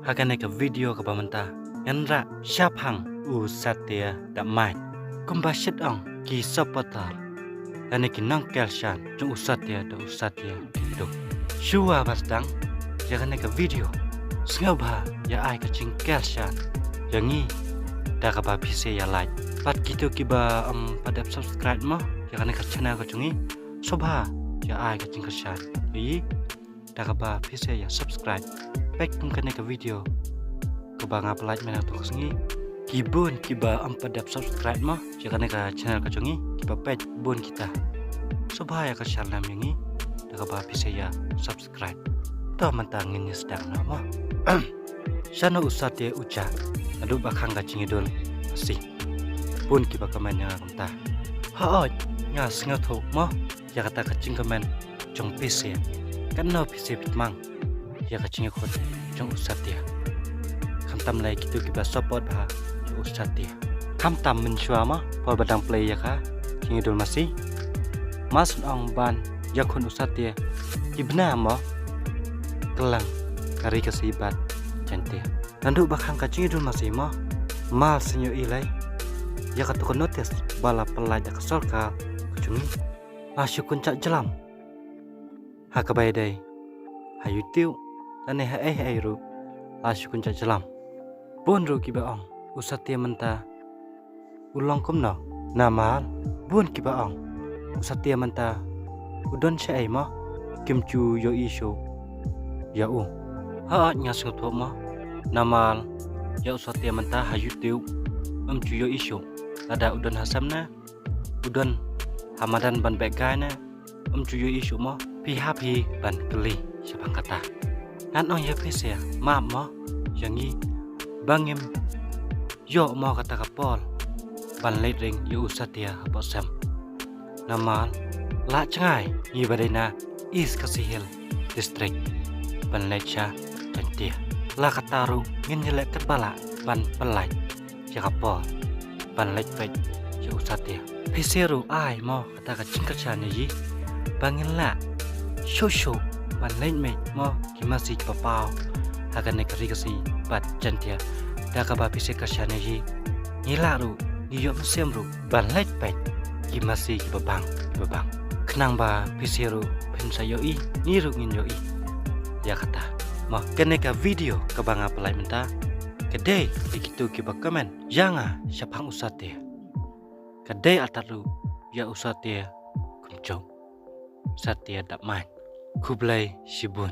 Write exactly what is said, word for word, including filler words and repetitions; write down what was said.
Ha kane ka video kaba mynta ngan rah shaphang u Satya Dapmait. Kumba shit ong ki supporter lane ki nongkyrshan jong u Satya da u Satya ki duk. Shuwa ba sdang ïa kane ka video, sngewbha ïa ai ka jingkyrshan ïa ngi da kaba phi sa ïa like. Bad kito kiba ym pat dep subscribe mo ïa kane ka channel ka jong ngi, sngewbha ïa ai ka jingkyrshan ïa ngi da kaba phi sa ïa subscribe. Peit kum kane ka video kaba nga pynlait mynta ka sngi, ki bun kiba ym pat dep subscribe mo ïa kane ka channel ka jong ngi, kiba peit bun kita. Sngewbha ïa kyrshan lem ïa ngi da kaba phi sa ïa subscribe. To mynta ngin ïa sdang noh mo. Shano u Satya u jah naduh ba khang ka jingïadul masi? Bun kiba comment ïa nga kumta. Hooid, nga sngewthuh mo ïa kata ka jingcomment jong phi sa. Katno phi sa phi tmang ïa ka jingïakhun jong u Satya, khamtam lei kito kiba support bha ïa u Satya. Khamtam mynshuwa mo por ba dang plie ïa ka jingïadul masi, mar shu ong ban ïakhun u Satya, ki bna mo kylleng ka Ri Khasi bad Jaiñtia. Naduh ba khang ka jingïadul masi mo, mal shu ïohi lei ïa kato ka notice ba la pynlait da ka sorkar ka jong ngi. La shu kynjah jlam ha kaba ïadei ha YouTube lane ha ei ha ei ruh, la shu kynjah jlam. Bun ruh kiba ong u Satya mynta u long kumno, namar bun kiba ong u Satya mynta u don shaei mo, kim ju ïohi shuh ïa u. Hooid, nga sngewthuh mo, namar ïa u Satya mynta ha YouTube ym ju ïohi shuh. Lada u don ha sem ne u don ha madan ban beh kai ne, ym ju ïohi shuh mo. Phi hap hi ban kylli shaphang kata. Ngan ong ïa phi sa, map mo ïa ngi ba ngim ïoh mo kata ka por ban leit ring ïa u Satya hapoh sem. Namar la jngai ngi ba dei na East Khasi Hills District ban leit sha Jaiñtia. La kata ruh ngin ïaleh katba lah ban pynlait ïa ka por ban leit peit ïa u Satya. Phi sa ruh ai mo kata ka jingkyrshan ïa ngi ba ngin lah shuh shuh ban leit mih mo ki masi kiba paw ha kane ka Ri Khasi bad Jaiñtia. Da kaba phi sa kyrshan ïa ngi, ngi lah ruh, ngi ïoh mynsiem ruh ban leit peit ki masi kiba bang kiba bang, khnang ba phi sa ruh phin sa ïohi, ngi ruh ngin ïohi. Ïa kata mo, kane ka video kaba nga pynlait mynta ka dei ïa kito kiba comment ïa nga shaphang u Satya. Ka dei artat ruh ïa u Satya kumjuh, Satya Dapmait. Khublei shibun.